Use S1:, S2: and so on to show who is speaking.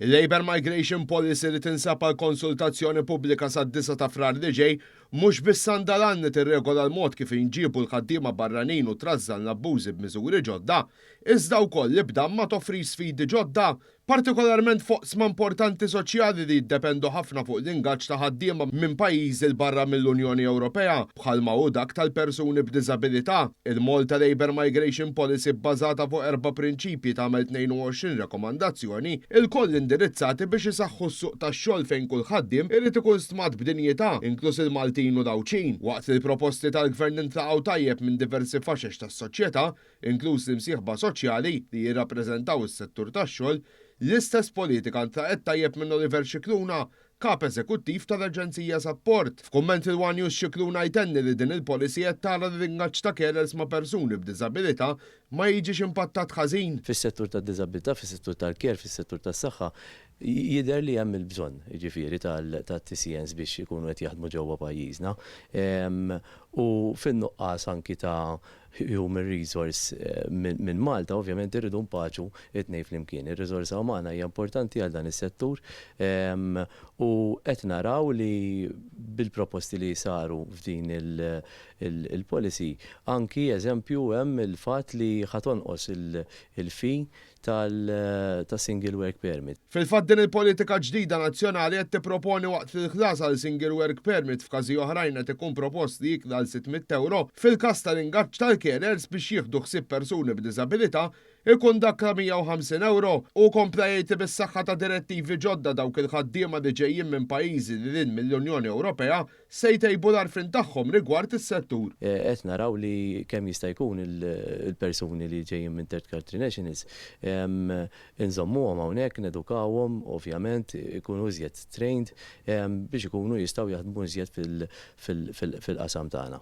S1: Il-Labour Migration Policy li tinsab għal konsultazzjoni pubblika sad-9 ta' Frar li ġej mhux biss għandha l-għan li tirregola l-mod kif inġiebu l-ħaddiema barranin u trażżan l-abbużi b'miżuri ġodda, iżda wkoll li b'dan ma toffrix sfidi ġodda partikolarment f'oqsma importanti soċjali li jiddependu ħafna fuq l-ingaġġ ta' ħaddiema minn pajjiżi 'l barra mill-Unjoni Ewropea, bħalma hu dak tal-persuni b'diżabilità. Il-Malta Labour Migration Policy bbażata fuq erba' prinċipji tagħmel 22 rekomandazzjoni, ilkoll indirizzati biex isaħħu s-suq tax-xogħol fejn kull ħaddiem irid ikun stmat b'dinjità, inkluż il-Maltin u l-Għawdxin. Waqt li l-proposti tal-Gvern intlaqgħu tajjeb minn diversi faxex tas-soċjetà, inkluż l-imsieħba soċjali li jirrappreżentaw is-settur tax-xogħol, l-istess politika ntlaqgħet tajjeb minn Oliver Scicluna, Kap Eżekuttiv tal-Aġenzija Sapport. F'kumment lil One News Scicluna jtenni li din il-policy qed tara li l-ingaġġ ta' carers ma' persuni b'diżabilità ma jiġix impattat ħażin.
S2: Fis-settur tad-diżabilità, fis-settur tal-care, fis-settur tas-saħħa, jidher li hemm il-bżonn, jiġifieri, tat-TCNs biex ikunu qed jaħdmu ġewwa pajjiżna. U fin-nuqqas anki ta' human resource minn Malta, ovvjament irridu npaċu it-tnejn flimkien. Ir-riżorsa umana hija importanti għal dan is-settur u qed naraw li bil-proposti li saru f'din il-policy anki eżempju hemm il-fatt li ħa tonqos il-fee ta' single work permit.
S1: Fil-fatt, din il-politika ġdida nazzjonali qed tipproponi, waqt li l-ħlas għal single work permit f'każi oħrajn qed ikun propost li jikla għal 600 euro, fil-każ tal-ingaġġ tal-carers biex jieħdu ħsieb persuni b'diżabilità ikun dak ta' 150 euro. U kompla jgħid bis-saħħa ta' direttivi ġodda, dawk il-ħaddiema li ġejjin minn pajjiżi lil hinn mill-Unjoni Ewropea se jtejbu l-għarfien tagħhom rigward is-settur.
S2: Qed naraw li kemm jista' jkun il-persuni li ġejjin minn third country nationals inżommuhom hawnhekk, nedukawhom, ovvjament ikunu iżjed trained biex ikunu jistgħu jaħdmu iżjed fil-qasam tagħna.